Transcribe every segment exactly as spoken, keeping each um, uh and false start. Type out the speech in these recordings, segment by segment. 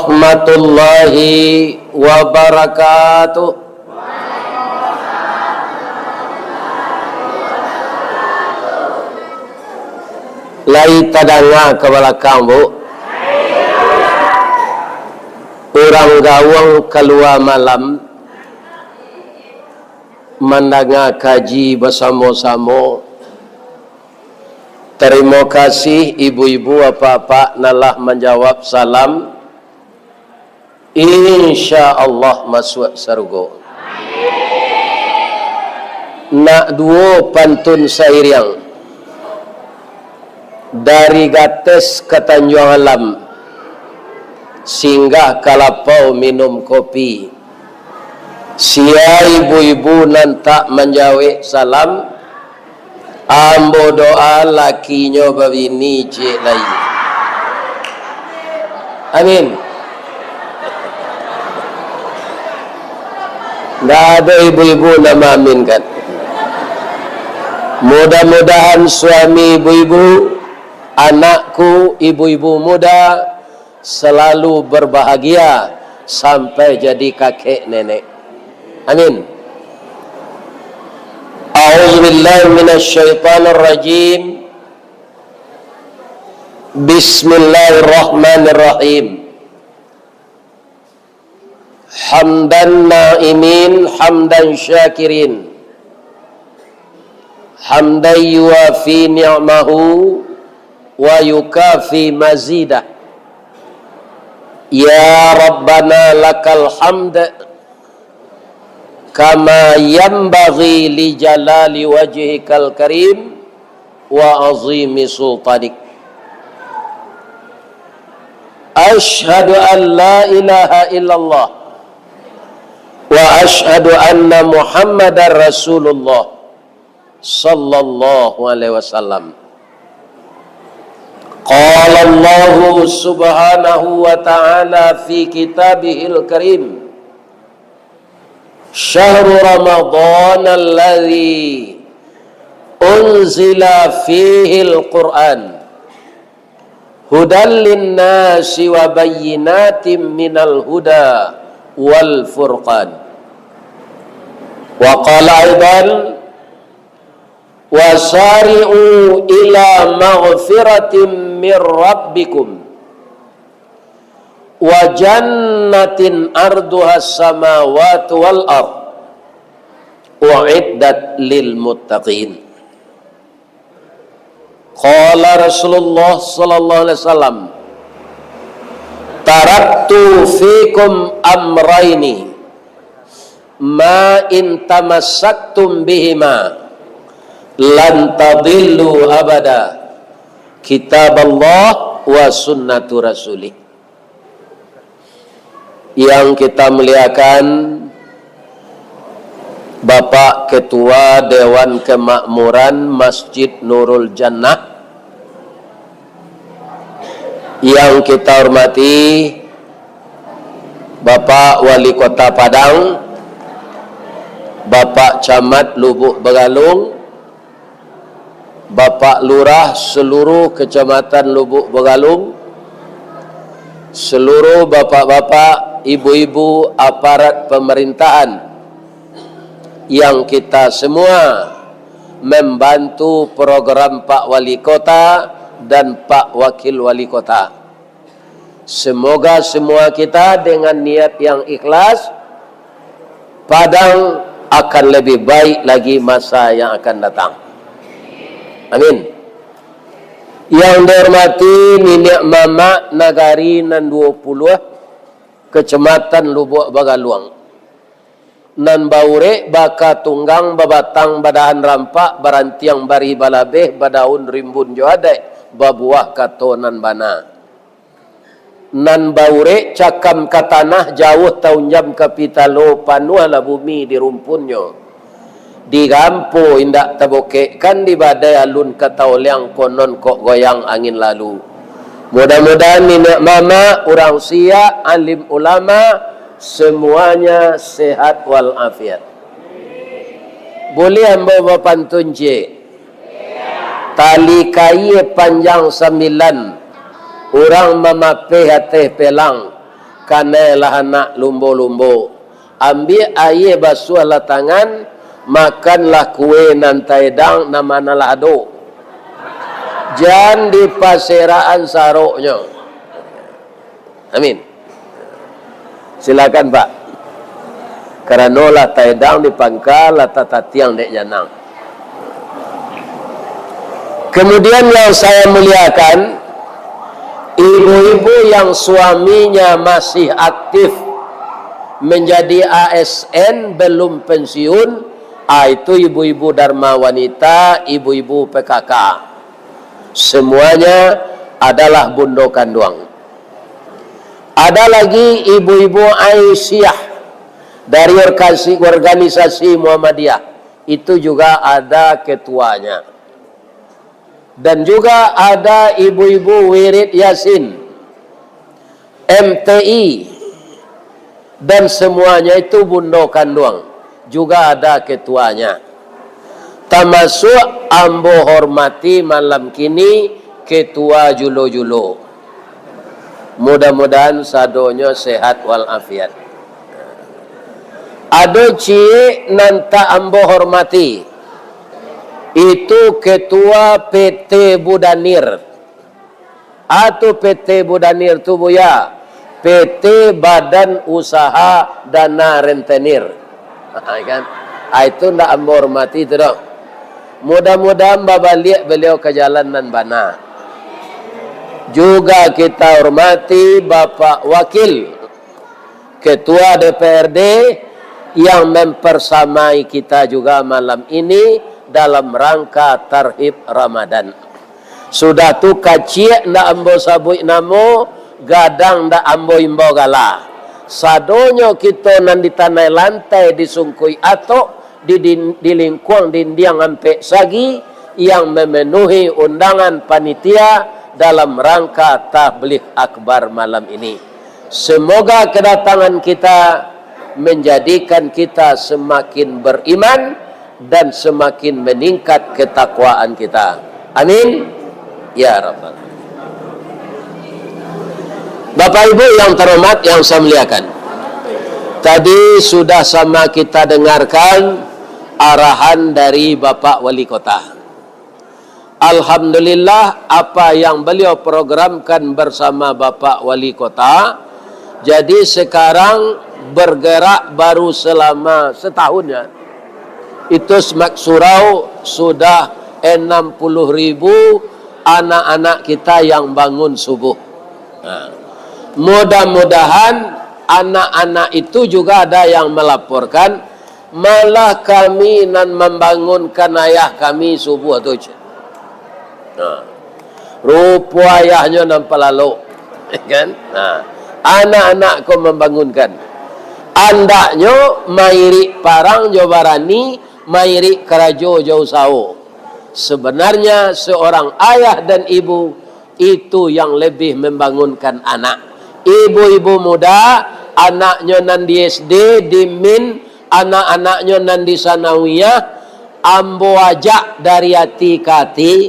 Warahmatullahi wabarakatuh. Lai tadanga ka balakang, Bu? Urang gawang kalua malam, mandanga kaji basamo-samo. Tarimo kasih ibu-ibu, apak-apak nan lah manjawab salam. Insya Allah masuak sarugo. Nak duo pantun sairiang. Dari Gates ka Tanjuang Alam, singgah ka Lapau minum kopi. Sia ibu-ibu nan tak manjawek salam, ambo doa lakinyo babini ciek lai. Amin. Ndak ado ibu-ibu nan maaminkan. Mudah-mudahan suami ibu-ibu, anakku, ibu-ibu muda, selalu berbahagia sampai jadi kakek nenek. Amin. A'udzubillahi minasyaitonirrajim. Bismillahirrahmanirrahim. Hamdan na'imin, hamdan syakirin. Hamdan yuwafi ni'mahu wa yukafi mazidah. Ya Rabbana lakal hamd, kama yanbaghi li jalali wajhikal karim wa azimi sultanik. Asyhadu an la ilaha illallah wa asyhadu anna Muhammadar Rasulullah sallallahu alaihi wasallam. Qala Allahu subhanahu wa ta'ala fi kitabihil karim, syahru Ramadan alladzi unzila fihil Qur'an, hudan linnasi wa bayyinatim minal huda wal furqan. Wa qala aidan, wasari'u ila maghfiratim mir rabbikum wa jannatin arduhas samawati wal ard, uiddat lil muttaqin. Qala Rasulullah sallallahu alaihi wasallam, taraktu fikum amraini, ma in tamassaktum bihima lan tadillu abada, kitaballah wa sunnatu rasulih. Yang kita muliakan, Bapak Ketua Dewan Kemakmuran Masjid Nurul Jannah, yang kita hormati Bapak Wali Kota Padang, Bapak Camat Lubuk Bagalong, Bapak Lurah seluruh Kecamatan Lubuk Bagalong, seluruh bapak-bapak, ibu-ibu aparat pemerintahan yang kita semua membantu program Pak Wali Kota dan Pak Wakil Wali Kota. Semoga semua kita dengan niat yang ikhlas, Padang akan lebih baik lagi masa yang akan datang. Amin. Yang dihormati niniak mamak nagari nan duo puluah, Kecamatan Lubuak Bagaluang. Nan baurek baka tunggang, babatang badahan rampak, barantiang barih balabeh, badaun rimbun jo adaik, babuah kato nan bana. Nan baurek cakam ka tanah, jauah taunjam ka pitalo, panuahlah bumi di rumpunnyo. Digampo indak tabokekkan, di badai alun ka taoliang, konon kok goyang angin lalu. Mudah-mudahan niniak mamak, urang siak, alim ulama, semuanya sehat wal afiat. Buliah ambo bapantun ciek? Tali kaia panjang sambilan, urang mamapeh ateh pelang, Kanailah anak lumbo-lumbo, ambiak aia basuahlah tangan, makanlah kue nan taedang nan manalah ado. Jan dipaserakan saroknyo. Amin. Silakan, Pak. Karano lah taedang di pangka, lah tatatiang dek janang. Kemudian yang saya muliakan, ibu-ibu yang suaminya masih aktif menjadi A S N, belum pensiun, ah, itu ibu-ibu Dharma Wanita, ibu-ibu P K K. Semuanya adalah bundo kanduang. Ada lagi ibu-ibu Aisyah dari orkasi-, organisasi Muhammadiyah. Itu juga ada ketuanya. Dan juga ada ibu-ibu Wirid Yasin, M T I, dan semuanya itu bundo kanduang. Juga ada ketuanya. Tamasuak ambo hormati malam kini ketua julo-julo. Mudah-mudahan sadonyo sehat walafiat. Ado ciek nan tak ambo hormati, itu ketua P T Budanir. Atu P T Budanir tu, Buya, P T Badan Usaha Dana Rentenir. Kan? Ah, itu ndak ambo hormati tu doh. Mudah-mudahan babaliak beliau ka jalan nan bana. Juga kita hormati Bapak Wakil Ketua D P R D yang mempersamai kita juga malam ini dalam rangka Tarhib Ramadan. Sudah tu, kaciak ndak ambo sabuik namo, gadang ndak ambo imbau gala. Sadonyo kito nan di tanai lantai, di sungkuik atok, di din-, di lingkuang dindiang ampek sagi, yang memenuhi undangan panitia dalam rangka Tabligh Akbar malam ini. Semoga kedatangan kita menjadikan kita semakin beriman dan semakin meningkat ketakwaan kita. Amin. Ya Rabbal. Bapak Ibu yang terhormat, yang saya muliakan, tadi sudah sama kita dengarkan arahan dari Bapak Wali Kota. Alhamdulillah, apa yang beliau programkan bersama Bapak Wali Kota, jadi sekarang bergerak baru selama setahun, ya. Itu Semak Surau sudah enam puluh ribu anak-anak kita yang bangun subuh. Nah, mudah-mudahan anak-anak itu juga ada yang melaporkan, malah kami nan mambangunkan ayah kami subuh tu, cek. Nah, rupo ayahnyo nan palalok, kan? Nah, anak-anak ko mambangunkan. Andaknyo mairik parang jo barani, mairik karajo jo usaho. Sebenarnya seorang ayah dan ibu itu yang lebih membangunkan anak. Ibu-ibu muda, anaknyo nan di S D, di min, anak-anaknyo nan di sanawiyah, ambo ajak dari ati ka ati,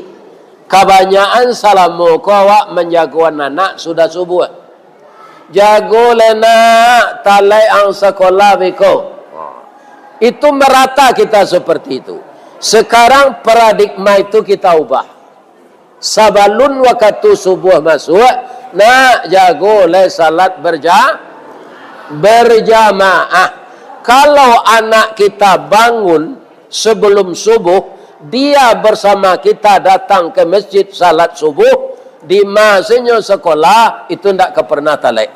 kabanyakan salamo ko awak manjagoan anak sudah subuah. Jago lai nak, talaik ang sakolah beko. Itu merata kita seperti itu. Sekarang paradigma itu kita ubah. Sabalun wakatu subuah masuak, nak jago lai salat berja-, berjamaah. Kalau anak kita bangun sebelum subuh, dia bersama kita datang ke masjid salat subuh, di masinyo sekolah, itu ndak ka pernah talaik.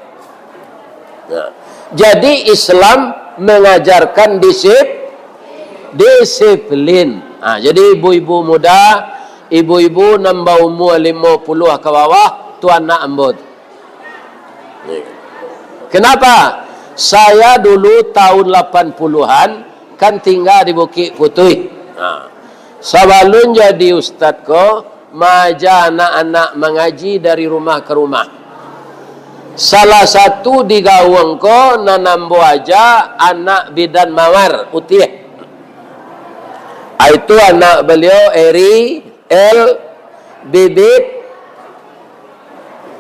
Nah, jadi Islam mengajarkan disip-, disiplin. Ha, jadi ibu-ibu muda, ibu-ibu nan baumua limo puluah ka bawah, tu anak ambo tu. Kenapa? Saya dulu tahun lapan puluhan kan tinggal di Bukik Putuih. Ha. Sabalun jadi ustad ko, maaja anak-anak mangaji dari rumah ka rumah. Salah satu di Gawang ko nan ambo aja anak bidan Mawar Utiah. Aitu anak baliau Eri, El, Bibit,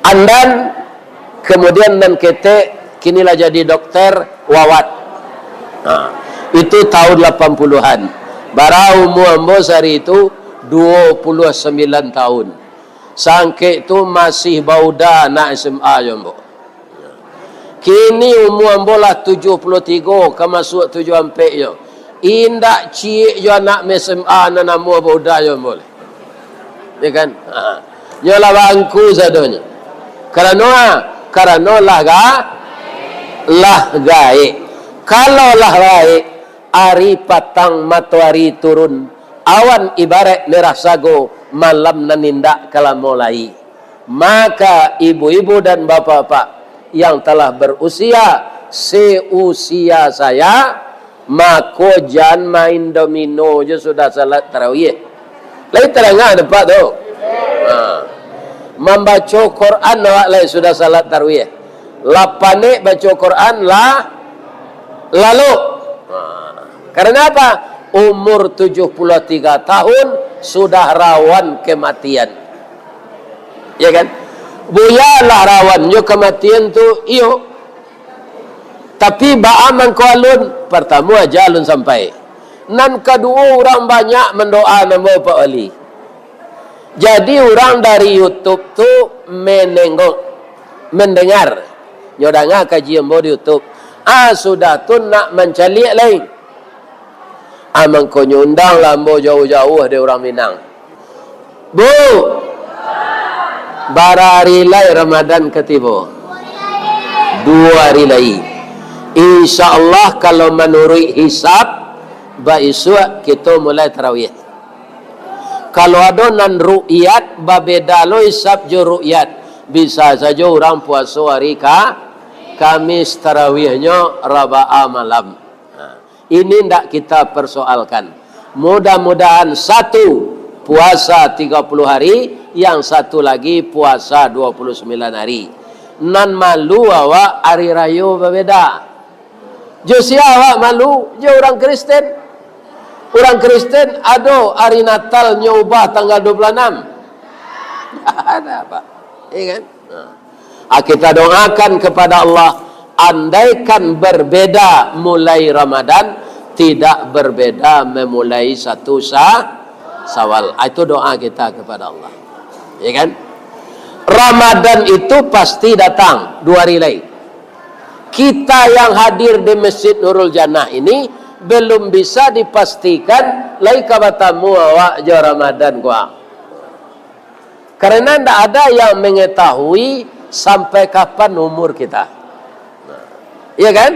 Andan, kemudian nan ketek Kini lah jadi dokter, Wawat. Nah, itu tahun lapan puluhan. Bara umua ambo sari itu? Duo puluah sambilan tahun. Sangkek tu masih bauda anak S M A jo ambo. Kini umua ambo lah tujuah puluah tigo, ka masuak tujuah ampek jo. Indak ciek jo anak S M A nan namuah bauda jo ambo lai. Ya kan? Ha. Nyo lah bangku sadonyo. Karano, karano lah ga-, lah gaek. Kalau lah gaek, ari patang matoari turun, awan ibaraik merah sago, malam nan indak ka lamo lai. Maka ibu-ibu dan bapak-bapak yang telah berusia seusia saya, mako jan main domino jo sudah salat tarawih. Lai tadanga nampak tu? Ha. Mambaco Quran awak lai sudah salat tarawih. Lah panek baco Quran lah lalu. Ha. Karena apa? Umur tujuah puluah tiga tahun sudah rawan kematian. Ya kan? Buya lah rawan jo kematian tu, iyo. Tapi baa mangko alun? Partamo aja alun sampai. Nan kaduo, urang banyak mandoa namo Pak Wali. Jadi urang dari YouTube tu menengok, mendengar. Nyo danga kaji ambo di YouTube. Ah, sudah tu nak mancaliak lai. Ah, mangkonyo undanglah ambo jauah-jauah dari urang Minang. Bu, bara ari lai Ramadan ka tibo? Duo ari lai. Insya Allah, kalau manuruik hisab, baisuak kito mulai tarawih. Kalau ado nan ru'yat, babeda lo hisab jo ru'yat. Bisa sajo urang puaso ari ka-, Kamis, tarawihnyo Raba'a malam. Nah, ini ndak kita persoalkan. Mudah-mudahan satu puasa tiga puluh hari, yang satu lagi puasa dua puluh sembilan hari. Nan malu awak ari rayo babeda. Jo sia awak malu? Jo urang Kristen. Urang Kristen ado ari Natalnyo ubah tanggal dua puluh anam. Ada apa? Iya kan? Nah. Ah, kita doakan kepada Allah, andaikan berbeda mulai Ramadan, tidak berbeda memulai satu Sa-, Syawal. Ah, itu doa kita kepada Allah. Ya kan? Ramadan itu pasti datang, duo ari lai. Kita yang hadir di Masjid Nurul Jannah ini belum bisa dipastikan lai ka batamu awak jo Ramadan ko. Karena ndak ada yang mengetahui sampai kapan umur kita. Iya kan?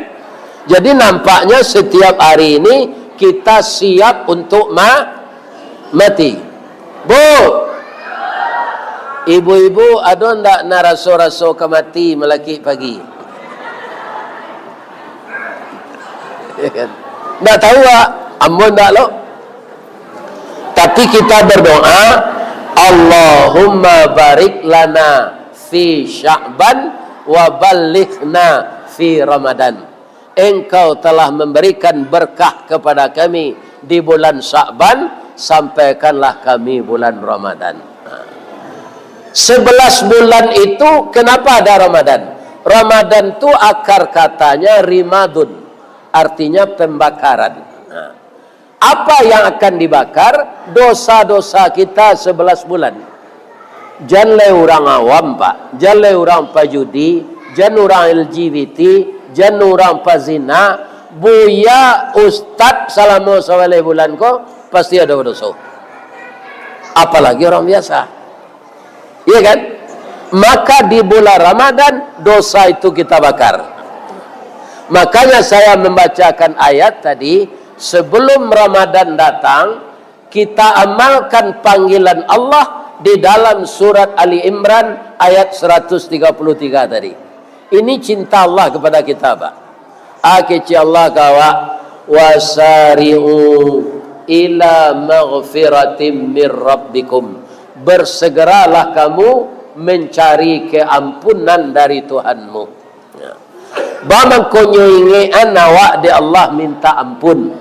Jadi nampaknya setiap hari ini kita siap untuk ma-, mati. Bu, ibu-ibu, ado ndak nan raso-raso ka mati malakik pagi? Iya kan? Ndak tahu, ah? Ambo ndak lo. Tapi kita berdoa, "Allahumma barik lana fi Sya'ban wa ballighna fi Ramadan." Engkau telah memberikan berkah kepada kami di bulan Sya'ban, sampaikanlah kami bulan Ramadan. Sebelas bulan itu, kenapa ada Ramadan? Ramadan tu akar katanya rimadun, artinya pembakaran. Nah, apa yang akan dibakar? Dosa-dosa kita sebelas bulan. Jan lai urang awam, Pak. Jan lai urang pajudi, jan urang L G B T, jan urang pazina. Buya, ustad salamo sabaleh bulan ko, pasti ado badoso. Apalagi urang biasa. Iya kan? Maka di bulan Ramadan, dosa itu kita bakar. Makanya saya membacakan ayat tadi, sebelum Ramadan datang, kita amalkan panggilan Allah di dalam surat Ali Imran ayat seratus tiga puluh tiga tadi. Ini cinta Allah kepada kita, Pak. Ah, kecek Allah ka awak, "Wasari'u ila maghfiratim mir rabbikum." Bersegeralah kamu mencari keampunan dari Tuhanmu. Ya. Bamangkonyo ingekan awak dek Allah minta ampun.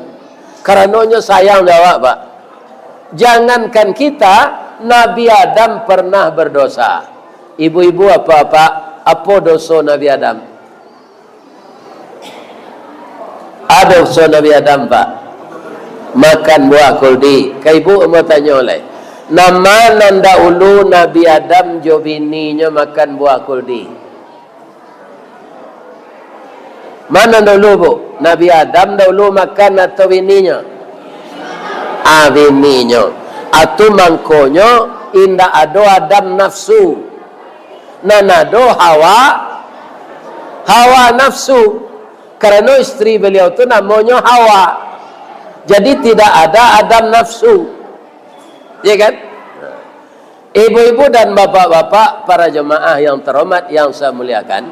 Karanonyo sayang dek awak, Pak. Jangankan kita, Nabi Adam pernah berdosa. Ibu-ibu, apak-apak, apo doso Nabi Adam? Ado so Nabi Adam, Pak, makan buah kuldi. Ka ibu ambo tanyo lai, nama nan dahulu Nabi Adam jo bininyo makan buah kuldi? Mano dulu, Bu? Nabi Adam dahulu makan atau bininyo? Ah, bininyo. Atu mangkonyo indak ado Adam nafsu. Nan ado Hawa, Hawa nafsu. Karano istri beliau tu namonyo Hawa. Jadi tidak ada Adam nafsu. Ya kan? Ibu-ibu dan bapak-bapak, para jemaah yang terhormat, yang saya muliakan,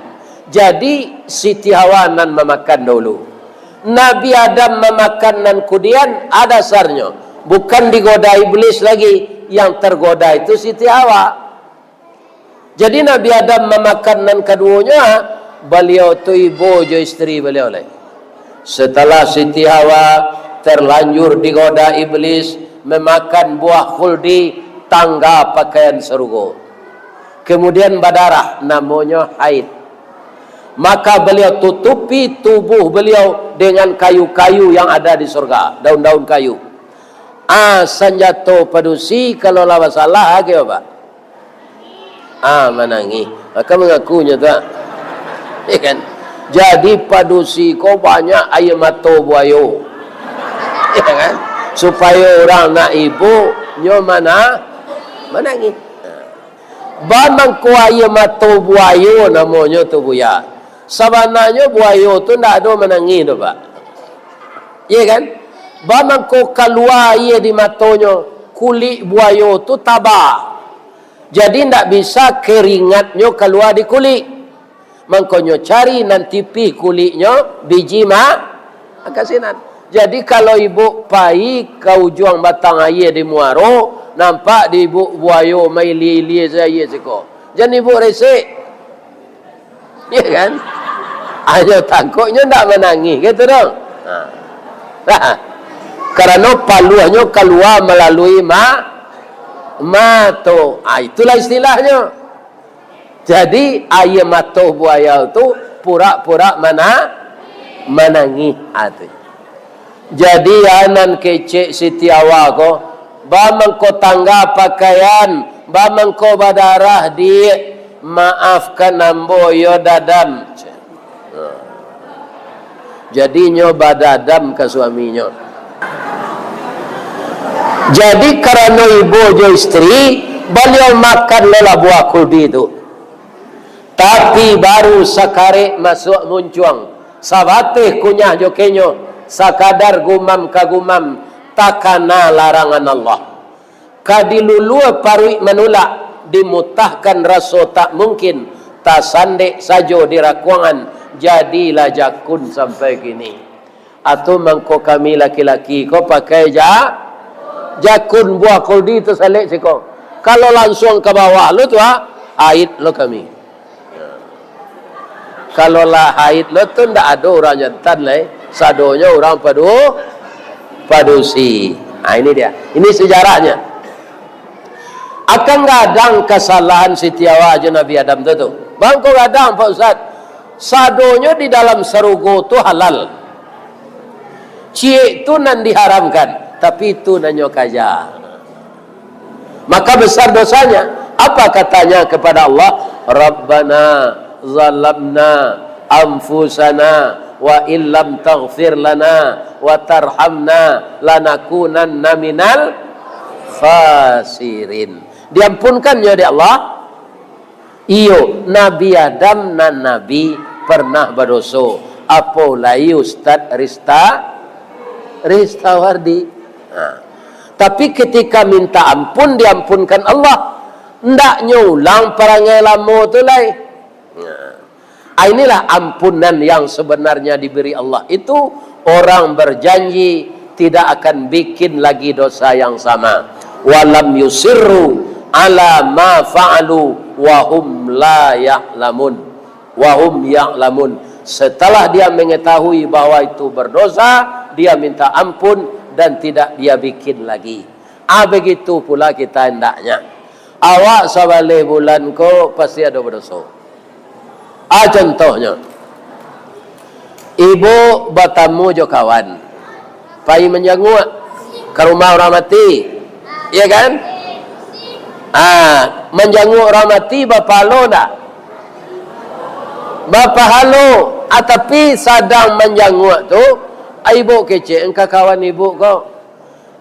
jadi Siti Hawa nan mamakan dahulu. Nabi Adam mamakan nan kudian, ada dasarnyo. Bukan digoda iblis lagi, yang tergoda itu Siti Hawa. Jadi Nabi Adam mamakan nan kaduonyo, baliau tu ibo jo istri baliau lai. Setelah Siti Hawa terlanjur digoda iblis memakan buah khuldi, tangga pakaian sarugo. Kemudian badarah, namonyo haid. Maka beliau tutupi tubuh beliau dengan kayu-kayu yang ada di surga, daun-daun kayu. Ah, sanjato padusi kalau lah basalah, ah, kio, Pak? Ah, manangih. Maka mangakunyo tu, ah. Ya kan? Jadi padusi ko banyak aia mato buayo. Ya kan? Supayo urang nak ibo, nyo mana? Manangih. Ba mangko aia mato buayo namonyo tu, Buya. Sabananyo buayo tu ndak ado manangih tu, Pak. Iya kan? Ba mangko kalua aia di matonyo, kulik buayo tu taba. Jadi ndak bisa keringatnyo kalua di kulik. Mangkonyo cari nan tipih kuliknyo, biji ma-, makasin nan. Jadi kalau ibu pai ka ujuang batang aia di muaro, nampak di ibu buayo mailia-ilia se aia siko. Jan ibu resek. Iya kan? Ayo takutnyo ndak manangih, gitu dong. Ha. Karano paluahnyo kalua malalui ma-, mato. Ah, itulah istilahnyo. Jadi, aia mato buayo tu pura-pura mana-, manangih ati. Jadi, a nan kecek Siti Hawa ko, ba mangko tangga pakaian, ba mangko badarah, Diak, maafkan ambo yo, Dadam. Jadi nyo badadam ka suaminyo. Jadi karano ibo jo istri, baliau makan lo lah buah kuldi tu. Tapi baru sakarek masuak muncuang, sabateh kunyah jo kenyo, sakadar gumam ka gumam, takana larangan Allah. Ka dilulua paruik manulak, dimutahkan raso tak mungkin, tasandek sajo di rakuangan, jadilah jakun sampai kini. Atu mangko kami laki-laki ko pakai ja-, jakun buah kuldi tasalek siko. Kalau lansuang ka bawah lo tu, ha, haid lo kami. Kalau lah haid lo tu, ndak ado urang jantan lai, sadonyo urang padu-, padusi. Nah, ini dia. Ini sejarahnya. Akan gadang kasalahan Siti Hawa jo Nabi Adam tu, tu. Mangko gadang, Pak Ustaz. Sadonyo di dalam sarugo tu halal. Ciek tu nan diharamkan, tapi itu nan nyo kaja. Maka besar dosanya. Apa katanya kepada Allah? "Rabbana zalamna anfusana wa illam taghfir lana wa tarhamna lanakunanna minal khasirin." Diampunkannyo dek Allah. Iyo, Nabi Adam nan Nabi pernah badoso. Apo lai Ustaz Rista-, Ristawardi. Nah. Tapi ketika minta ampun, diampunkan Allah. Ndaknyo ulang parangai lamo tu lai. Nah. Ah, inilah ampunan yang sebenarnya diberi Allah itu, orang berjanji tidak akan bikin lagi dosa yang sama. "Walam yusirru ala ma fa'alu wa hum la ya'lamun." Wa hum ya'lamun. Setelah dia mengetahui bahwa itu berdosa, dia minta ampun dan tidak dia bikin lagi. Ah, begitu pula kita hendaknya. Awak sabaleh bulan ko pasti ado badoso. Ah, contohnyo. Ibuk batamu jo kawan, pai manjanguak ka rumah urang mati, iyo kan? Ah, manjanguak urang mati bapahalo ndak? Bapahalo. Ah, tapi sadang manjanguak tu, ah, ibuk kecek ka kawan ibuk ko,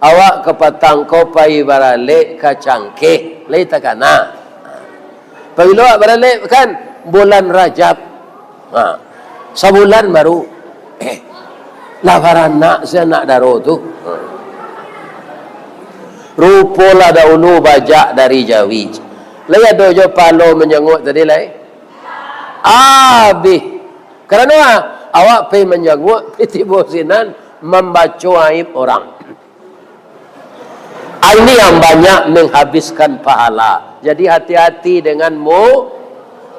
"Awak kapatang ko pai baralek ka Cangkeh, lai takana." Pabilo awak baralek kan? Bulan Rajab. Ha. Sabulan baru. Eh, lah baranak si anak daro tu. Ha. Rupo lah dahulu bajak dari jawi. Lai ado jo pahalo manjanguak tadi lai? Abih. Karano ah, awak pai manjanguak, pai tibo sinan mambaco aib orang. Ah, ini yang banyak menghabiskan pahala. Jadi, hati-hati dengan mu-,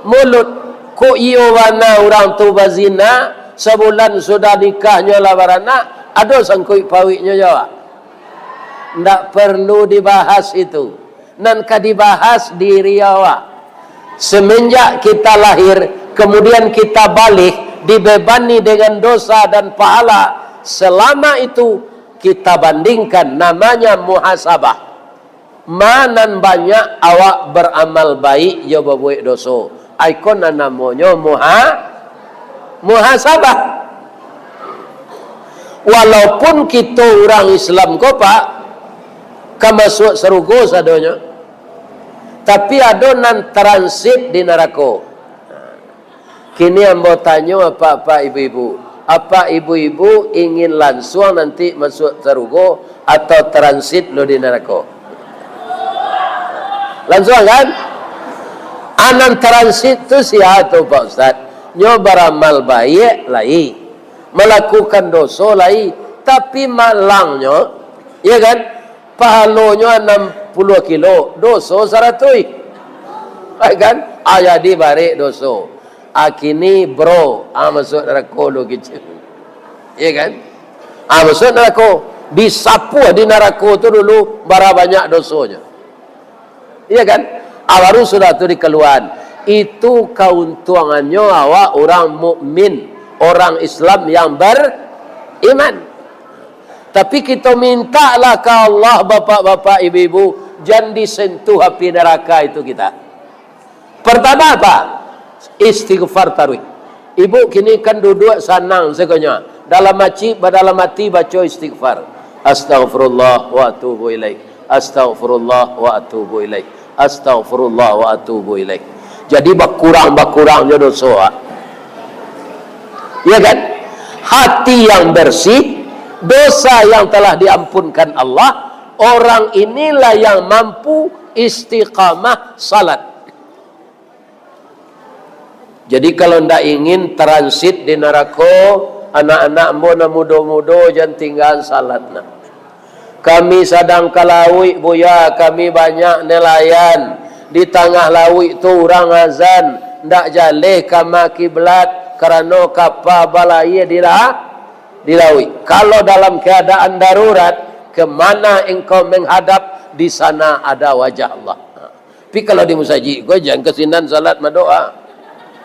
mulut. Kok iyo bana urang tu bazina, sabulan sudah nikahnyo lah baranak, ado sangkuik pauiknyo jo awak? Ndak perlu dibahas itu. Nan ka dibahas diri awak. Semenjak kita lahir, kemudian kita baligh, dibebani dengan dosa dan pahala, selama itu kita bandingkan, namanya muhasabah. Ma nan banyak awak baramal baik jo babuek doso. Ai ko nan namonyo muha-, muhasabah. Walaupun kito urang Islam ko, Pak, ka masuak sarugo sadonyo, tapi ado nan transit di narako. Kini ambo tanyo apak-apak ibu-ibu, apak ibu-ibu ingin lansuang nanti masuak sarugo atau transit lo di narako? Lansuang kan? A nan transit tu sia tu, Pak Ustaz? Nyo baramal baiak lai, malakukan doso lai, tapi malangnyo, iyo kan? Pahalonyo anam puluah kilo, doso saratuih. Ai kan? A, jadi barek doso. A, kini bro, a, masuak narako lo kecek. Iyo kan? A, masuak narako. Disapuah di narako tu dulu, bara banyak dosonyo. Iyo kan? A, baru sudah tu dikaluaan. Itu kauntuangannyo awak urang mukmin, orang Islam yang beriman. Tapi kito mintaklah ka Allah, bapak-bapak, ibu-ibu, jan disentuh api neraka itu kita. Pertama apa? Istighfar taruih. Ibu kini kan duduak sanang sakonyo. Dalam aci-, dalam ati baco istighfar. Astaghfirullah wa atubu ilaih. Astaghfirullah wa atubu ilaih. Astaghfirullah wa atubu ilaih. Jadi bakurang-bakurang jo doso, ah. Iya kan? Hati yang bersih, dosa yang telah diampunkan Allah, orang inilah yang mampu istiqamah salat. Jadi, kalau ndak ingin transit di narako, anak-anak ambo nan mudo-mudo, jan tinggaan salat nah. Kami sadang ka lauik, Buya, kami banyak nelayan. Di tangah lauik tu urang azan, ndak jaleh kama kiblat, karano kapa balayia di la-, di lauik. Kalau dalam keadaan darurat, kemana engkau menghadap, di sana ada wajah Allah. Tapi kalau di musajik ko, jan ka sinan salat madok, ah.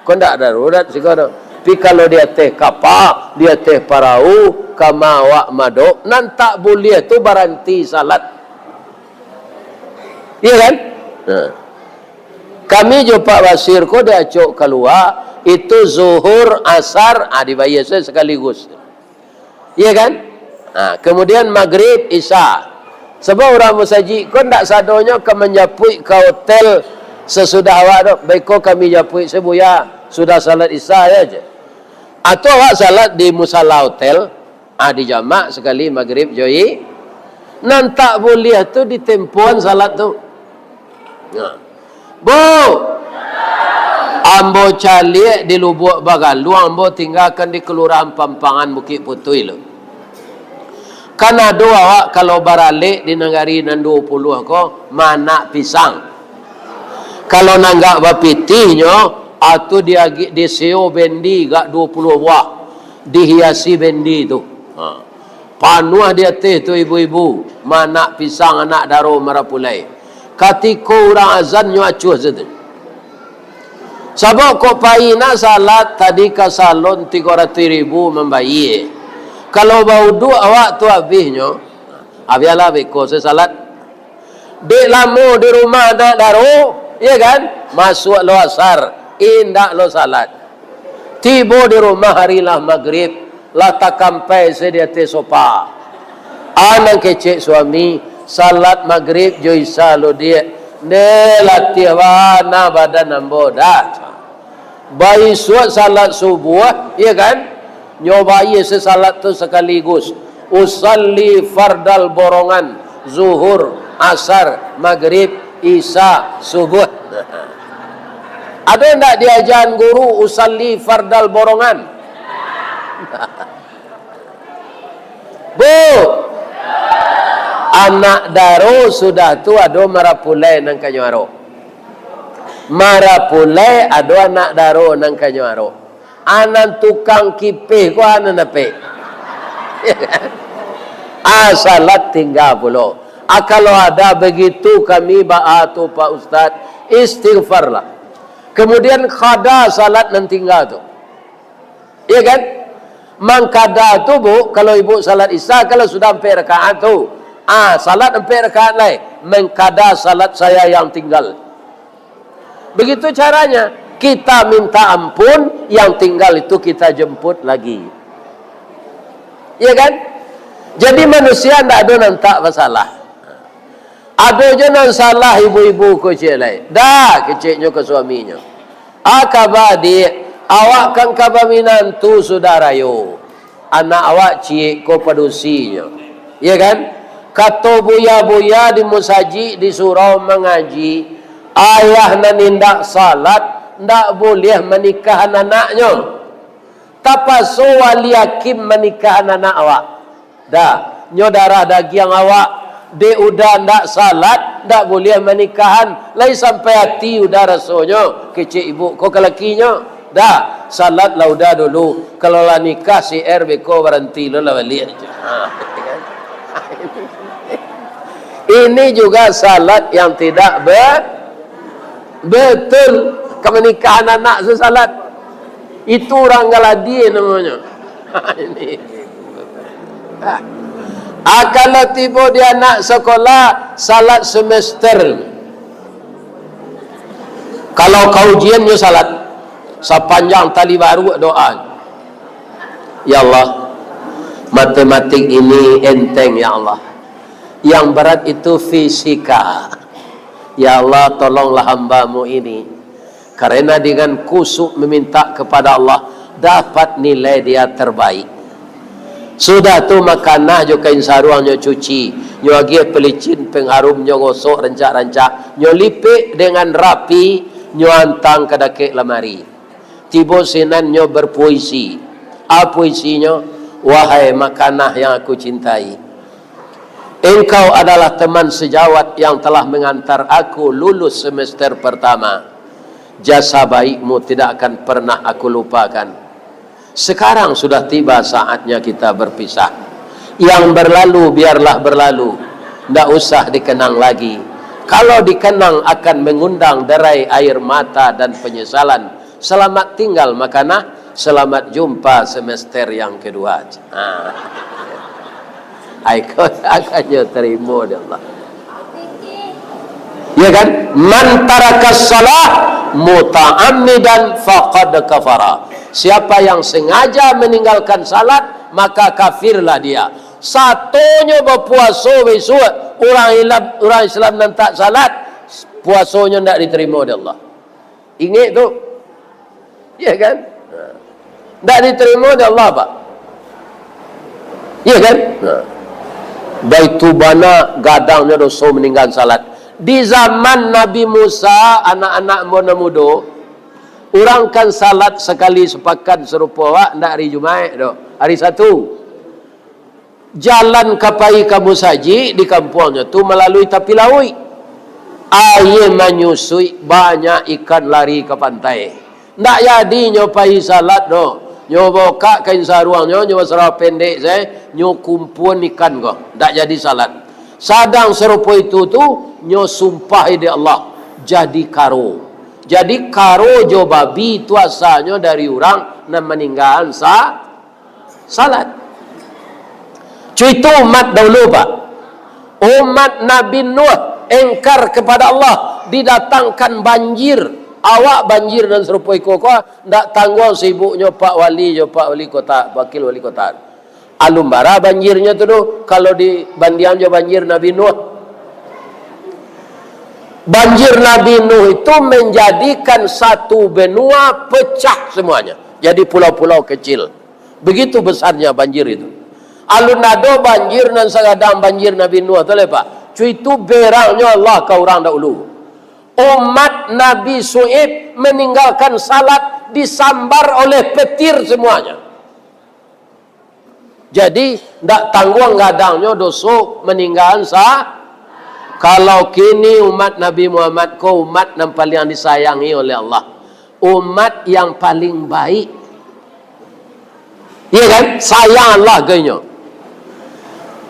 Ko ndak darurat siko tu. Tapi kalau di ateh kapa, di ateh parau, kama awak madok, nan tak buliah tu baranti salat. Iya kan? Nah. Kami jo Pak Basir ko diacok kalua, itu zuhur, asar, ah, dibayia se sakaligus. Iya kan? Ha, kemudian magrib, isya. Sabab urang musajik ko ndak sadonyo ka manjapuik ka hotel sasudah awak tu. Baiko kami japuik se, Buya, sudah salat isya ya je. Atau awak salat di musala hotel, ah, dijamak sakali magrib jo i-, nan tak buliah tu ditempoan salat tu. Nah. Bu, ambo caliak di Lubuak Bagaluang, ambo tinggakan di Kelurahan Pampangan, Bukik Putuih lo. Kan ado awak kalau baralek di nagari nan duo puluah ko, maanak pisang. Kalau nanggak bapitihnyo, atu diagi-, diseo bendi gak duo puluah buah, dihiasi bendi tu. Ha. Panuah di ateh tu ibu-ibu, maanak pisang, anak daro marapulai. Katiko urang azan nyo acuah situ. Sabab kok pai nak salat tadi ka salon tigo ratuih ribu mambayie. Kalau bauduak awak tu abihnyo, abiahlah beko se salat. Dek lamo di rumah nak daro, iya kan? Masuak lo asar, indak lo salat. Tibo di rumah ari lah magrib, lah takampai se di ateh sopa. Anang kecek suami, salat magrib jo isya lo diak. Nde latiah bana badan ambo dah. Baisuak salat subuah, iya kan? Nyo bayie se salat tu sakaligus. Usalli fardal borongan, zuhur, asar, magrib, isya, subuah. Ado ndak diajaan guru usalli fardal borongan? Bu, anak daro sudah tu ado marapulai nan ka nyo aro. Marapulai ado anak daro nan ka nyo aro. Anan tukang kipeh ko anan ape? Ah, salat tingga pulo. Ah, kalau ada begitu kami baa tu, Pak Ustaz, istighfarlah. Kemudian kada salat nan tingga tu. Iya kan? Mangkada tu, Bu, kalau ibu salat Isya, kalau sudah ampek rakaat tu, ah, salat ampek rakaat lai, mangkada salat saya yang tinggal. Begitu caranya, kita minta ampun, yang tinggal itu kita jemput lagi. Iya kan? Jadi manusia ndak ado nan tak basalah. Ado jo nan salah ibu-ibu ko ciek lai. Dah, keceknyo ka suaminyo. Ah, kaba, Diak, awak kan kaba minantu sudah rayo. Anak awak ciek ko padusinyo. Iya kan? Kato buya-buya di musajik, di surau mangaji, ayah nan indak salat, ndak buliah manikahan anaknyo. Tapaso wali hakim manikahan anak awak. Dah, nyo darah dagiang awak, dek uda ndak salat, ndak buliah manikahan, lai sampai ati uda rasonyo, kecek ibu ko ka lakinyo. Dah, salatlah uda dulu, kalau lah nikah si R beko baranti lo lah baliak. Ha, kan? Ini juga salat yang tidak be-, betul. Kamanikahan anak se salat. Itu urang galadi namonyo. Ini. Ah, kalau tibo di anak sekolah, salat semester. Kalau ka ujian, nyo salat. Sapanjang tali baruak doa. Ya Allah, matematik ini enteng, ya Allah. Yang berat itu fisika. Ya Allah, tolonglah hamba-Mu ini. Karena dengan kusuk meminta kepada Allah, dapat nilai dia terbaik. Sudah tu, makanah jo kain saruang nyo cuci, nyo agiah pelicin pengharum, nyo gosok rancak-rancak, nyo lipek dengan rapi, nyo antang ka dakek lamari. Tibo sinan nyo berpuisi. Apo isinyo? Wahai makanah yang aku cintai, engkau adalah teman sejawat yang telah mengantar aku lulus semester pertama. Jasa baikmu tidak akan pernah aku lupakan. Sekarang sudah tiba saatnya kita berpisah. Yang berlalu biarlah berlalu, ndak usah dikenang lagi. Kalau dikenang akan mengundang derai air mata dan penyesalan. Selamat tinggal, makanah. Selamat jumpa semester yang kedua. Ha. Ai, kau akan nyo tarimo dek Allah. Ya kan? "Man tarakas salah muta'ammidan faqad kafara." Siapa yang sengaja meninggalkan salat, maka kafirlah dia. Satonyo bapuaso bisuak, urang Islam, urang Islam nan tak salat, puasonyo ndak diterimo dek Allah. Ingek tu. Ya kan? Ndak diterimo dek Allah, Pak. Ya kan? Baitu bana gadangnyo doso maninggakan salat. Di zaman Nabi Musa, anak-anak ambo nan mudo, urang kan salat sakali sapakan sarupo awak, ndak hari Jumaik doh, hari Satu. Jalan ka pai ka musajik di kampuangnyo tu malalui tapi lauik. Aia manyusuik, banyak ikan lari ka pantai. Ndak jadi nyo pai salat doh. Nyo bukak kain saruangnyo, nyo basarah pendek sae, nyo kumpuan ikan ko. Ndak jadi salat. Sadang sarupo itu tu, nyo sumpah dek Allah, jadi karo. Jadi, karo jo babi tu asalnyo dari urang nan maninggaan sa-, salat. Cuitu umat dahulu, Pak. Umat Nabi Nuh engkar kepada Allah, didatangkan banjir. Awak banjir nan sarupo iko ko, ndak tangguang sibuknyo Pak Wali jo Pak Wali Kota, Wakil Wali Kota. Alun bara banjirnyo tu doh, kalau dibandiang jo banjir Nabi Nuh. Banjir Nabi Nuh itu menjadikan satu benua pecah semuanya, jadi pulau-pulau kecil. Begitu besarnya banjir itu. Alun ado banjir nan sagadang banjir Nabi Nuh tu lai, Pak. Cuitu berangnyo Allah ka urang dahulu. Umat Nabi Su'aib meninggalkan salat, disambar oleh petir semuanya. Jadi, ndak tangguang gadangnyo doso maninggaan sa-, kalau kini umat Nabi Muhammad ko umat nan paliang disayangi oleh Allah. Umat yang paling baik. Iya kan? Sayang Allah ka inyo.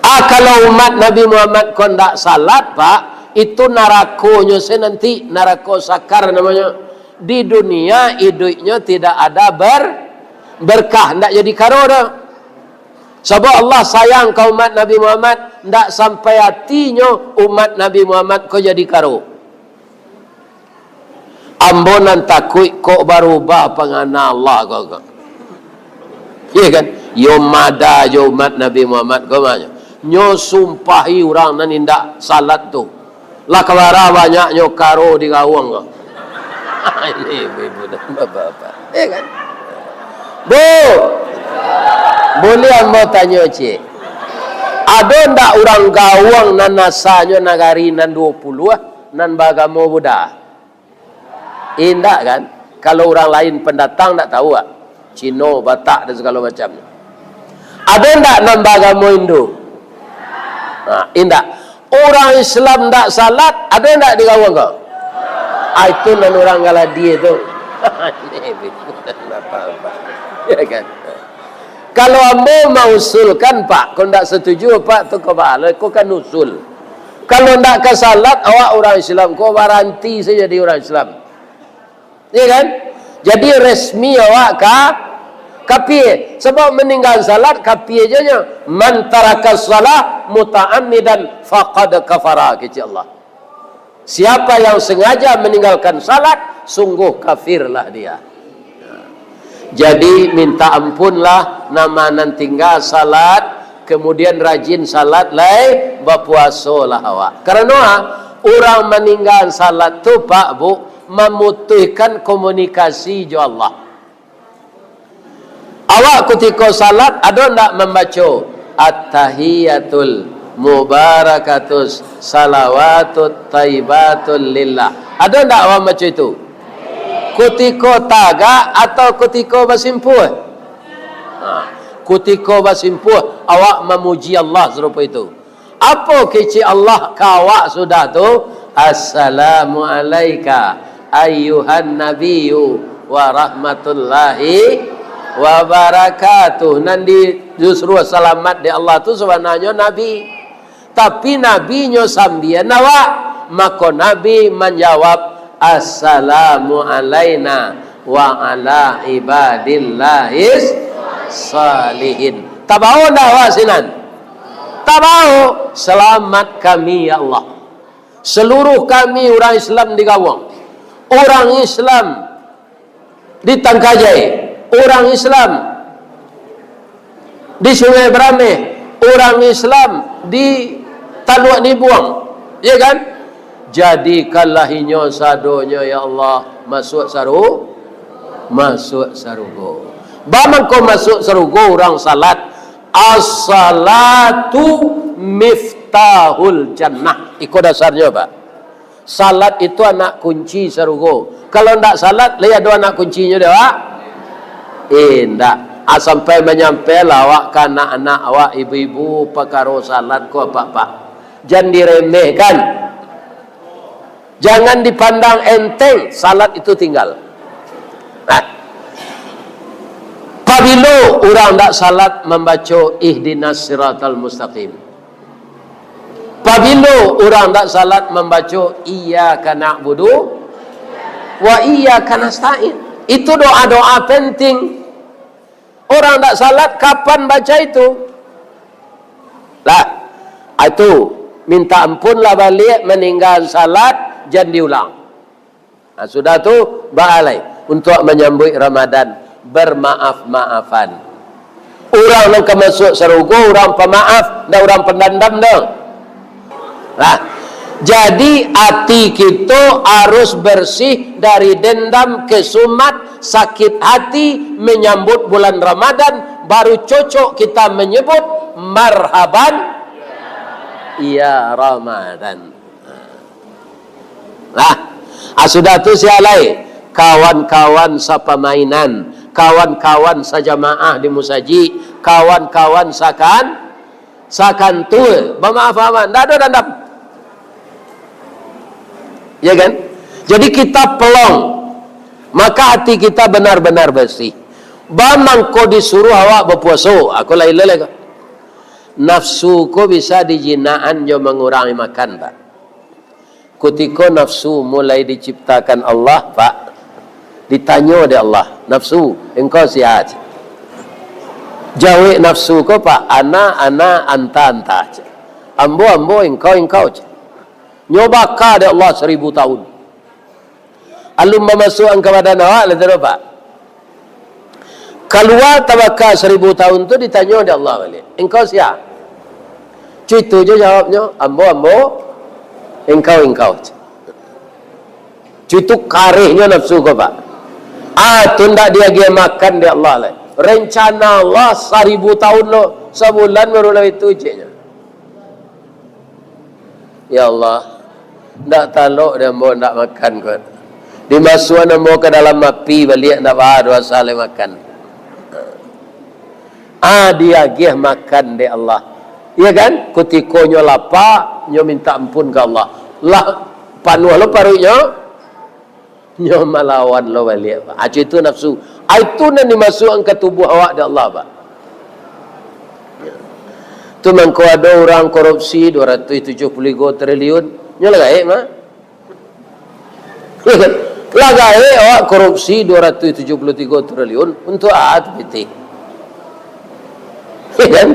Ah, kalau umat Nabi Muhammad ko ndak salat, Pak, itu narakonyo se nanti, narako sakar namonyo. Di dunia iduiknyo tidak ada ber-, berkah, ndak jadi karo doh. Sabab Allah sayang ka umat Nabi Muhammad, ndak sampai atinyo umat Nabi Muhammad ko jadi karo. Ambo nan takuik kok barubah pangana Allah ko, ko. Iya kan? Yo mada jo umat Nabi Muhammad ko, maknyo. Nyo sumpahi urang nan indak salat tu. Lah kabara banyaknyo karo di gawang ko. Ini ibu-ibu dan bapak-bapak. Iya kan? Bu, buliah ambo tanyo ciek. Ado ndak urang gawang nan asanyo nagari nan duo puluah, nan baagamo Buddha? Indak kan? Kalau urang lain pendatang ndak tahu, ah. Cino, Batak, dan segalo macamnyo. Ado ndak nan baagamo Hindu? Nah, indak. Urang Islam ndak salat, ado ndak di gawang ko? Ah, itu nan urang Galadie tu. Ini apa-apa. Ya kan? Kalau ambo mausulkan, Pak, ko ndak setuju, Pak, tu ko baa lo, ko kan usul. Kalau ndak ka salat, awak urang Islam, ko baranti sajo jadi urang Islam. Iya kan? Jadi resmi awak ka-, kapie. Sabab maninggaan salat kapie je nyo. "Man taraka shalah muta'ammidan faqad kafara," kecek Allah. Siapa yang sengaja meninggalkan salat, sungguh kafirlah dia. Jadi, minta ampunlah nama nan tingga salat, kemudian rajin salat lai, bapuasolah awak. Karano, ah, urang maninggaan salat tu, Pak, Bu, mamutuihkan komunikasi jo Allah. Awak kutiko salat, ado ndak mambaco, "At-tahiyatul mubarakatus salawatut thayyibatul lillah"? Ado ndak awak mambaco itu? Kutiko tagak atau kutiko basimpuah? Ha, kutiko basimpuah, awak mamuji Allah sarupo itu. Apo kecek Allah ka awak sudah tu? "Assalamu alaika ayyuhan nabiyyu wa rahmatullahi wa barakatuh." Nan di-, disuruah salamat dek Allah tu sabananyo Nabi. Tapi Nabi nyo sambian awak, mako Nabi manjawab, "Assalamu alaina wa ala ibadillahis salihin." Tabao ndak awak sinan? Tabao. Selamat kami, ya Allah. Seluruh kami urang Islam di Gawang, urang Islam di Tangkajai, urang Islam di Sungai Berameh, urang Islam di Taluak Nibuang, ya kan? Jadikanlah inyo sadonyo, ya Allah, masuak saru-, masuak sarugo. Baa mangko masuak sarugo urang salat? As-salatu miftahul jannah. Iko dasarnyo, Pak. Salat itu anak kunci sarugo. Kalau ndak salat, lai ado anak kuncinyo dek awak? Indak. Ah, sampai manyampailah awak ka anak-anak awak, ibu-ibu, pakaro salat ko, Pak-pak. Jan diremehkan. Jangan dipandang enteng, salat itu tinggal. Nah, pabilo urang ndak salat mambaco ihdinas siratal mustaqim. Pabilo urang ndak salat mambaco iyyaka na'budu, Wa iyyaka nasta'in. Itu doa-doa penting. Orang ndak salat, kapan baca itu? Lah, itu, minta ampun lah baliak, maninggalan salat, jan diulang. Nah, sudah tu, baalai untuk manyambuik Ramadan, bermaaf-maafan. Urang nan ka masuak sarugo, urang pamaaf, ndak urang pandandam doh. Nah, jadi ati kito harus bersih dari dendam, kesumat, sakit hati, menyambut bulan Ramadan, baru cocok kita menyebut marhaban ya Ramadan. Nah, ah, sudah tu sia lai, kawan-kawan sapamainan, kawan-kawan sajamaah di musajik, kawan-kawan sakan-, sakantua, bamaaf-maafan, ndak ado dandam. Ya kan? Jadi kita pelong, maka hati kita benar-benar bersih. Ba mangko disuruh awak bapuaso, aku lai leleh ko. Nafsu ko bisa dijinakan jo mangurangi makan, Pak. Kutiko nafsu mulai diciptakan Allah, Pak, ditanyo dek Allah, "Nafsu, engkau sia?" Jawek nafsu ko, Pak, "Ana, ana, anta, anta," cek. "Ambo, ambo, engkau, engkau," cek. Nyo baka dek Allah saribu tahun. Alun mamasuakan ka badan awak, lah tu, Pak. Kalua tabaka saribu tahun tu, ditanyo dek Allah baliak, "Engkau sia?" Cuitu jo jawabnyo, "Ambo, ambo, engkau, engkau." Cuitu karehnyo nafsu ko, Pak. Ah, tu ndak diagiah makan dek Allah lai. Rencana Allah saribu tahun lo, sabulan baru lah itu, ceknyo. Ya Allah, ndak talok dek ambo ndak makan ko. Dimasuakan ambo ka dalam api baliak, ndak baa doh asa lai makan. Ah, diagiah makan dek Allah. Iya kan? Kutiko nyo lapa, nyo minta ampun ka Allah. Lah panuah lo paruiknyo, nyo malawan lo baliak, Pak. Ah, itu nafsu. Ah, itu nan dimasuakan ka tubuah awak dek Allah, Pak. Tu mangko ado urang korupsi dua ratuih tujuah puluah tigo triliun. Nyo lah gaek mah. Lah gaek awak korupsi dua ratuih tujuah puluah tigo triliun, untuak a tu pitih? Ya kan?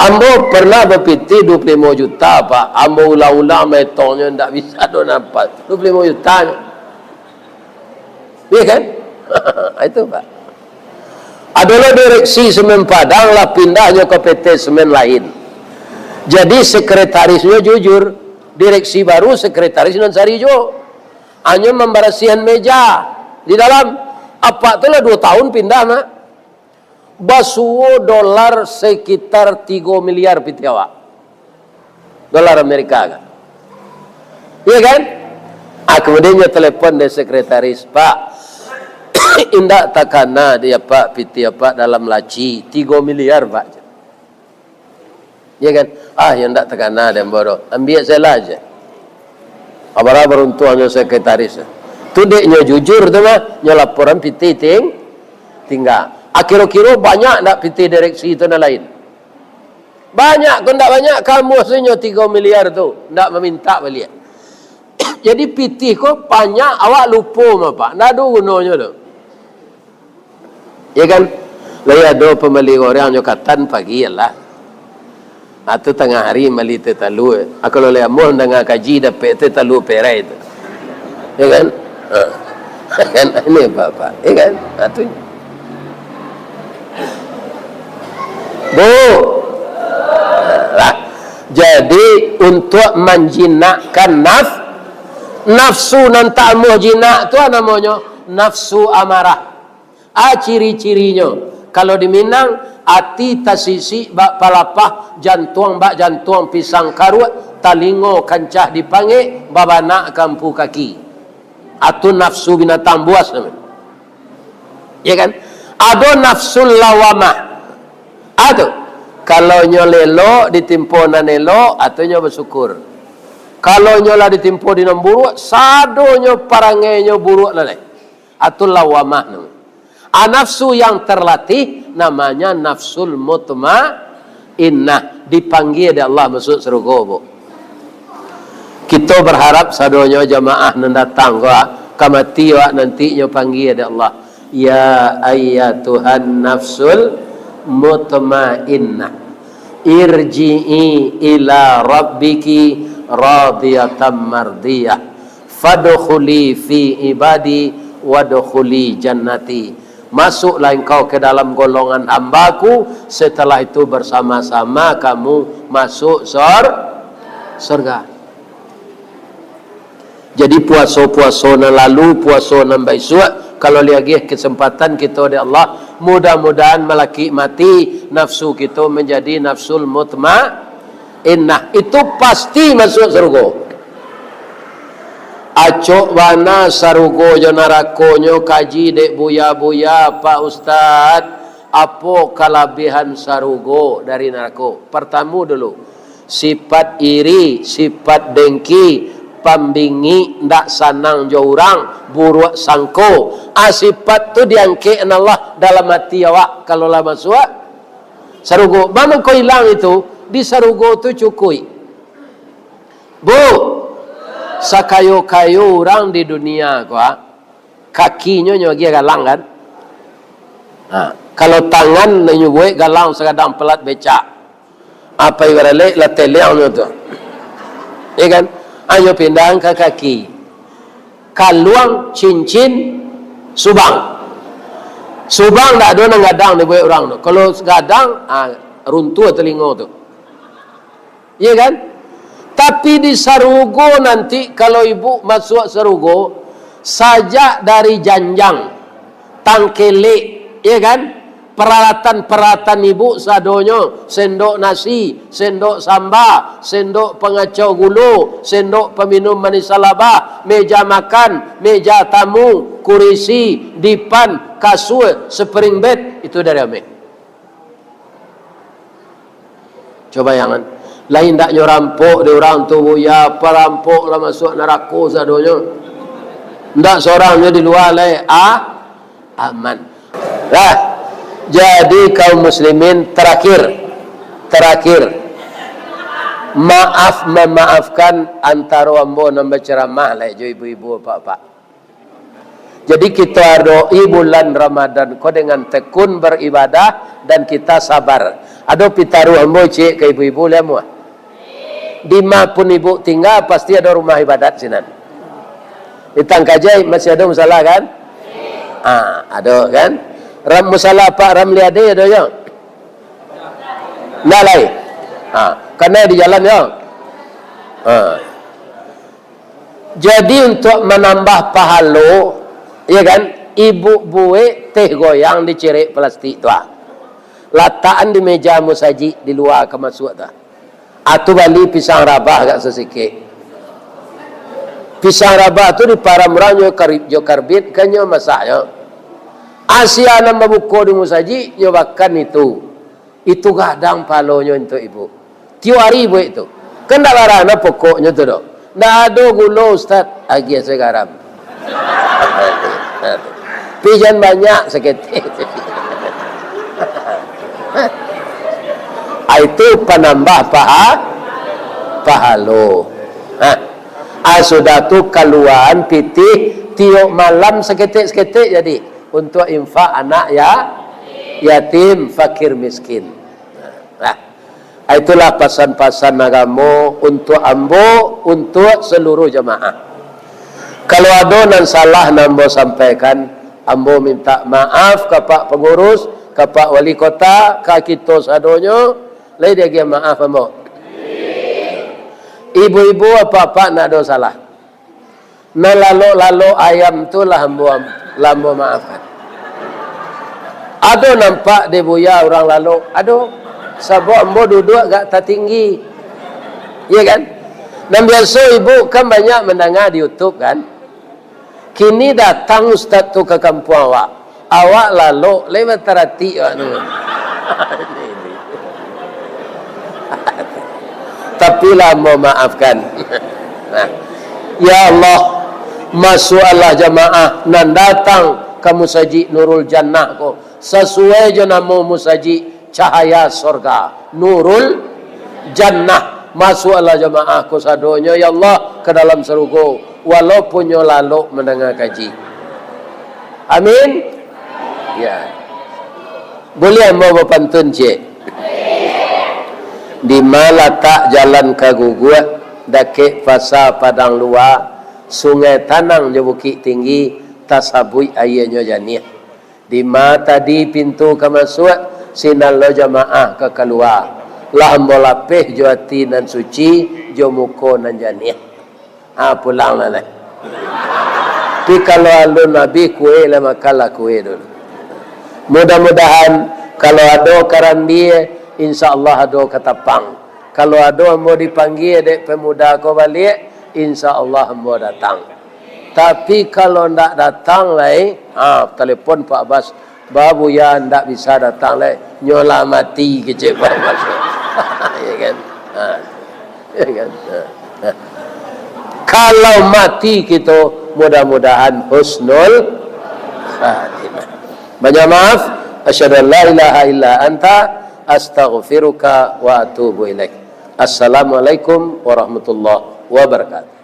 Ambo pernah bapitih dua puluah limo juta, Pak. Ambo ulang-ulang maetongnyo, ndak bisa doh nampak. Dua puluah limo juta nyo. Iya kan? Itu, Pak. Ado lo direksi Semen Padang lah pindahnyo ka P T Semen lain. Jadi sekretarisnyo jujur, direksi baru sekretaris nan sari juo. Hanyo mambarasiahan meja di dalam. Apak tu lah duo tahun pindah, Mak. Basuo dolar sekitar tigo miliar pitih awak. Dolar Amerika kan. Iya kan? Ah, kemudian nyo telepon dek sekretaris, "Pak, indak takana di apak pitih apak dalam laci, tigo miliar, Pak." Iya kan? "Ah, yo ndak takana dek ambo doh. Ambiak sajolah," cek. Apalah baruntuangnyo sekretaris. Tu dek nyo jujur tu mah, nyo laporan pitih ting-, tingga. Ah, kiro-kiro banyak ndak pitih direksi tu nan lain? Banyak ko ndak banyak, kamuah se nyo tigo miliar tu, ndak mamintak baliak. Jadi pitih ko banyak, awak lupo mah, Pak. Ndak ado gunonyo tu. Ya kan? Lai ado pambali goreng nyo katan pagi lah. Atau tangah hari mambali teh talua. Ah, kalau lai amuah mandanga kaji dapek teh talua perai tu. Ya kan? Ha. Kan? Ini apa-apa. Ya kan? Ha, tu. Bu. Lah. Jadi, untuk manjinakkan naf-, nafsu nan tak amuah jinak tu namonyo nafsu amarah. A ciri-cirinyo, kalau di Minang, ati tasisik bak palapah, jantuang bak jantuang pisang karuak, talingo kancah dipangek, babanak ka ampu kaki. Atu nafsu binatang buas namonyo. Ya kan? Ado nafsul lawamah. Atu, kalau nyo lelok ditimpo nan elok, atu nyo basyukur. Kalau nyo lah ditimpo di nan buruak, sadonyo parangainyo buruak lah lai. Atu lawamah namonyo. A nafsu yang terlatih namanya nafsul mutmainnah, dipanggia dek Allah masuak sarugo, Bu. Kito berharap sadonyo jamaah nan datang ko, ah, Ka mati awak nanti nyo panggia dek Allah, "Ya ayyatuhan nafsul mutmainnah, irji'i ila rabbiki radiyatan mardiyah, fadkhuli fi ibadi wadkhuli jannati." Masuklah engkau ke dalam golongan hamba-Ku, setelah itu bersama-sama kamu masuk sor-, sorga. Jadi, puaso-puaso nan lalu, puaso nan baisuak, kalau diagiah kesempatan kito dek Allah, mudah-mudahan malakik mati, nafsu kito manjadi nafsul mutmainnah. Itu pasti masuk sarugo. Acok bana sarugo jo narakonyo, kaji dek buya-buya, Pak Ustaz, apo kalabiahan sarugo dari narako? Partamo dulu, sifat iri, sifat dengki, pambingik, ndak sanang jo urang, buruak sangko. Ah, sifat tu diangkek Allah dalam ati awak, kalau lah masuak sarugo. Baa mangko ilang itu? Di sarugo tu cukuik. Bu, sakayo-kayo urang di dunia ko, ah, kakinyo nyo agiah galang, kan? Ha, kalau tangan nyo buek galang sagadang pelat becak. Apo ibarat lek lah teliang nyo tu. Ya kan? Anyo pindahan ka kaki. Kaluang, cincin, subang. Subang ndak ado nan gadang dibuek urang tu. Kalau gadang, ah, runtuah telingo tu. Iya kan? Tapi di sarugo nanti, kalau ibu masuak sarugo, sajak dari janjang, tangkelek, iya kan? Paralatan-paralatan ibu sadonyo, sendok nasi, sendok samba, sendok pangacau gulo, sendok paminum manis salabah, meja makan, meja tamu, kurisi, dipan, kasua, spring bed, itu dari ameh. Cubo bayangan. Lai ndak nyo rampok dek urang tu, buya, parampok lah masuak narako sadonyo. Ndak sorang nyo di lua lai, ah, aman. Lah, jadi kaum muslimin, terakhir, terakhir, maaf memaafkan antaro ambo nan baceramah lai jo ibu-ibu, apak-apak. Jadi, kito adoi bulan Ramadan ko dengan tekun beribadah dan kita sabar. Ado pitaruah ambo ciek ka ibu-ibu, lai amuah? Di ma pun ibu tingga, pasti ado rumah ibadat sinan. Di Tangkajaik masih ado musala, kan? Ah, ado, kan? Ram-, musala Pak Ramli Ade ado, yo? Ndak lai. Ah, kanai di jalan, yo? Ah. Jadi, untuak manambah pahalo, ya kan, ibu buek teh goyang di cirek plastik tu, ah. Latakan di meja musajik di lua ka masuak tu, ah. Ah, tu bali pisang rabah agak sasikek. Pisang rabah tu diparam urang jo kari-, jo karbit, kan nyo masak nyo. Ah, sia nan babuko di musajik, nyo makan itu. Itu gadang pahalonyo untuak ibu. Tiok ari buek tu. Kan ndak barana pokoknyo tu doh. Ndak ado gulo, Ustaz. Agiah se garam. Pi jan banyak saketek. Ah, itu panambah paha-, pahalo. Nah, ah, sudah tu kaluaan pitih tiok malam saketek-saketek jadi. Untuak infak anak ya-, yatim, fakir miskin. Nah, itulah pasan-pasan agamo untuak ambo, untuak saluruh jamaah. Kalau ado nan salah nan ambo sampaikan, ambo minta maaf ka Pak Pangurus, ka Pak Wali Kota, ka kito sadonyo, lai diagiah maaf ambo. Ibu-ibu, apak-apak, ndak ado salah. Nan lalok-lalok ayam tu lah ambo, lah ambo maafkan. Ado nampak dek buya urang lalok? Ado. Sabab ambo duduak agak tatinggi. Iya kan? Nan biaso ibu kan banyak mandanga di YouTube kan? Kini datang ustaz tu ka kampuang awak. Awak lalok, lai bataratik awak tu. Tapi lah mamaafkan. Nah. Ya Allah, masuaklah jamaah nan datang ka Musajik Nurul Jannah ko, sasuai jo namo musajik, Cahaya Sorga, Nurul Jannah. Masuaklah jamaah ko sadonyo, ya Allah, ka dalam sarugo. Walaupun nyo lalok mandanga kaji. Amin. Ya. Buliah ambo bapantun ciek? Dima latak jalan ka Guguak, dakek Pasa Padang Lua, Sungai Tanang jo Bukik Tinggi, tasabuik aianyo janiah. Dima tadi pintu ka masuak, sinan lo jamaah ka kalua. Lah ambo lapeh jo ati nan suci, jo muko nan janiah. Ha, pulang lah lai. Tapi kalau alun abih kue lah, makanlah kue dulu. Mudah-mudahan kalau ado karambia, insya Allah ado katapang. Kalau ado ambo dipanggia dek pemuda ko baliak, insya Allah ambo datang. Tapi kalau ndak datang lai, ha, telepon Pak Bas, "Bah, Buya ndak bisa datang lai, nyo lah mati," kecek Pak Bas. Ya kan? Ha. Ya kan? Ha. Ha. Kalau mati kito, mudah-mudahan husnul khatimah. Banyak maaf. Asyhadu an la ilaha illa anta, astaghfiruka wa atubu ilaik. Assalamualaikum warahmatullahi wabarakatuh.